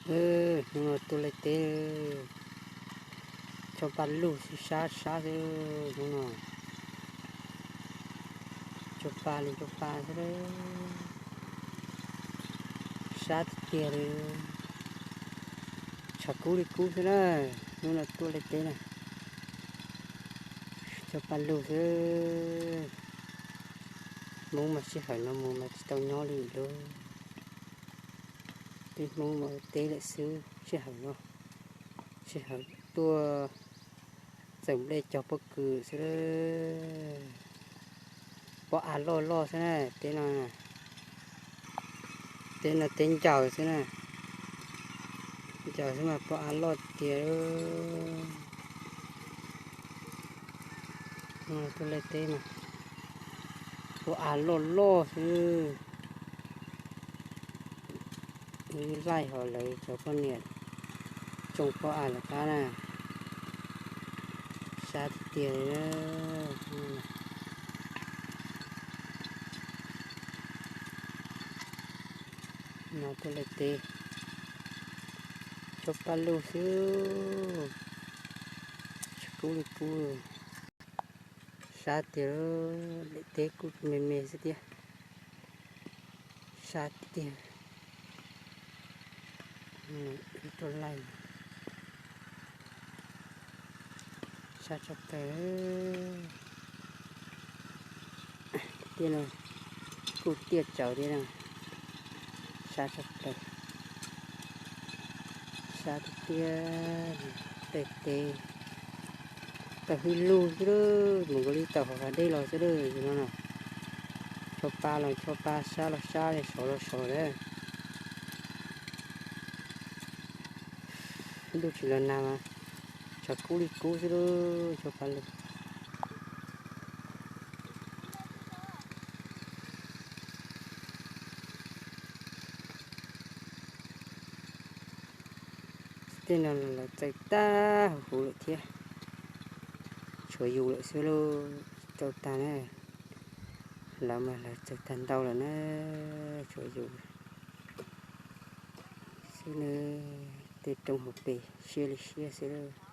Hnub no tuaj laij teb, tshuav pa lug xwb, sab sab xwb hnub no. Tshuav pa li tshuav pa xwb, sab tiag tiag li, tshav kub li kub xwb na. Hnub no tuaj laij teb na, tshuav pa lug xwb. Hmoob mas sij hawm no mus mas tsis tau nyob li lawm. Peb Hmoob mus teb lawm xwb sij hawm no, sij hawm tuaj txawm nplej cog pob kws xwb. Pob av loj loj xwb na, teb no, teb no teb ncaws xwb na, ncaws xwb mas pob av loj tiag. Tuaj laij teb mas pob av loj loj xwb. Wb laij ho lawv cov poj niam tsoo pob av lawm qab na, sab tiag tiag li. No tuaj laij teb, tshuav pa lug xwb, tshav kub li kub, sab tiag, laij teb kuj me me xwb thiab, sab tiag. Tuaj laij, sab tshaj plaws. Tiaj no kuj tiaj tsawv thiab na, sab tshaj plaws, sab tiag tiag. Tej teb tawm hwj lug xwb, mus nkaus li tawm hauv hav dej los xwb no na. Tshuav pa los tshuav pa, sab los sab, sov los sov lawm. Ntuj tsis los nag mas tshav kub li kub xwb, tshuav pa lug. Tej no lawv txaws tag huv huv lawm thiab, tshuav yus lawm xwb lauj, tsis tau tag na. Lawv mas lawv txaws tag ntau lawm na, tshuav yus xwb na. Tej roob hauv pes siab li siab xwb.